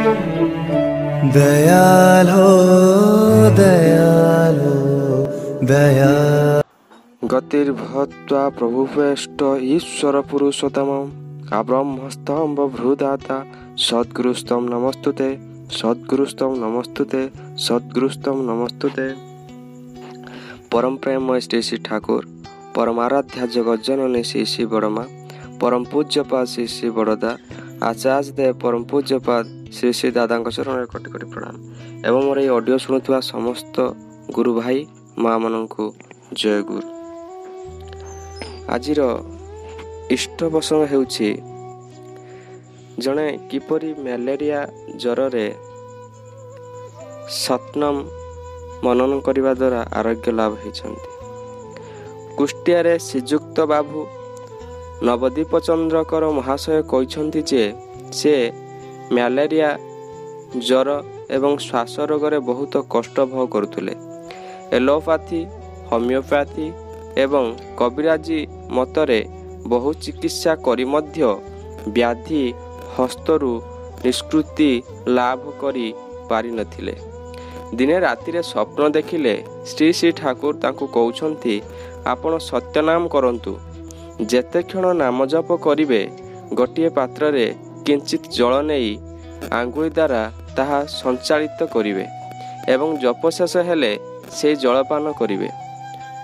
ଦୟାଲୋ ଦୟାଲୋ ଦୟା। ଗତିର୍ଭତ୍ୱା ପ୍ରଭୁବେଷ୍ଟ ଈଶ୍ୱର ପୁରୁଷୋତ୍ତମ ଆବ୍ରହ୍ମସ୍ତମ୍ଭ ଭୃଦାତା ସଦ୍ଗୁରୁସ୍ତମ ନମସ୍ତୁତେ, ସଦ୍ଗୁରୁସ୍ତମ ନମସ୍ତୁତେ, ସଦ୍ଗୁରୁସ୍ତମ ନମସ୍ତୁତେ। ପରମ ପ୍ରେମମୟ ଶ୍ରୀ ଶ୍ରୀ ଠାକୁର, ପରମାରାଧ୍ୟା ଜଗଜ୍ଜନନୀ ଶ୍ରୀ ଶ୍ରୀ ବଡ଼ମା, ପରମ ପୂଜ୍ୟପାଦ ଶ୍ରୀ ଶ୍ରୀ ବଡ଼ଦା ଆଚାର୍ଯ୍ୟ ଦେବ, ପରମ ପୂଜ୍ୟପାଦ ଶ୍ରୀ ଶ୍ରୀ ଦାଦାଙ୍କ ଚରଣରେ କୋଟି କୋଟି ପ୍ରଣାମ ଏବଂ ମୋର ଏହି ଅଡ଼ିଓ ଶୁଣୁଥିବା ସମସ୍ତ ଗୁରୁ ଭାଇ ମାଆମାନଙ୍କୁ ଜୟ ଗୁରୁ। ଆଜିର ଇଷ୍ଟ ପ୍ରସଙ୍ଗ ହେଉଛି ଜଣେ କିପରି ମ୍ୟାଲେରିଆ ଜ୍ୱରରେ ସତନାମ ମନନ କରିବା ଦ୍ୱାରା ଆରୋଗ୍ୟ ଲାଭ ହୋଇଛନ୍ତି। କୁଷ୍ଟିଆରେ ଶ୍ରୀଯୁକ୍ତ ବାବୁ ନବଦ୍ୱୀପ ଚନ୍ଦ୍ରକର ମହାଶୟ କହିଛନ୍ତି ଯେ ସେ ମ୍ୟାଲେରିଆ ଜ୍ୱର ଏବଂ ଶ୍ୱାସ ରୋଗରେ ବହୁତ କଷ୍ଟ ଭୋଗ କରୁଥିଲେ। ଏଲୋପାଥି, ହୋମିଓପାଥି ଏବଂ କବିରାଜି ମତରେ ବହୁ ଚିକିତ୍ସା କରି ମଧ୍ୟ ବ୍ୟାଧି ହସ୍ତରୁ ନିଷ୍କୃତି ଲାଭ କରି ପାରିନଥିଲେ। ଦିନେ ରାତିରେ ସ୍ୱପ୍ନ ଦେଖିଲେ ଶ୍ରୀ ଶ୍ରୀ ଠାକୁର ତାଙ୍କୁ କହୁଛନ୍ତି, ଆପଣ ସତ୍ୟନାମ କରନ୍ତୁ, ଯେତେ କ୍ଷଣ ନାମ ଜପ କରିବେ ଗୋଟିଏ ପାତ୍ରରେ କିଞ୍ଚିତ ଜଳ ନେଇ ଆଙ୍ଗୁଳି ଦ୍ୱାରା ତାହା ସଞ୍ଚାଳିତ କରିବେ ଏବଂ ଜପ ଶେଷ ହେଲେ ସେଇ ଜଳପାନ କରିବେ,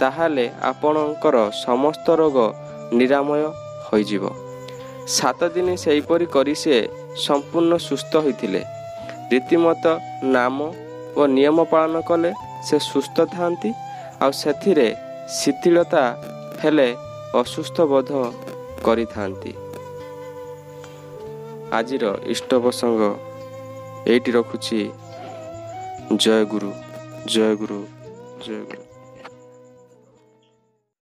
ତାହେଲେ ଆପଣଙ୍କର ସମସ୍ତ ରୋଗ ନିରାମୟ ହୋଇଯିବ। 7 ଦିନ ସେହିପରି କରି ସେ ସମ୍ପୂର୍ଣ୍ଣ ସୁସ୍ଥ ହୋଇଥିଲେ। ରୀତିମତ ନାମ ଓ ନିୟମ ପାଳନ କଲେ ସେ ସୁସ୍ଥ ଥାନ୍ତି, ଆଉ ସେଥିରେ ଶିଥିଳତା ହେଲେ ଅସୁସ୍ଥ ବୋଧ କରିଥାନ୍ତି। ଆଜିର ଇଷ୍ଟ ପ୍ରସଙ୍ଗ ଏଇଠି ରଖୁଛି। ଜୟ ଗୁରୁ, ଜୟ ଗୁରୁ, ଜୟ ଗୁରୁ।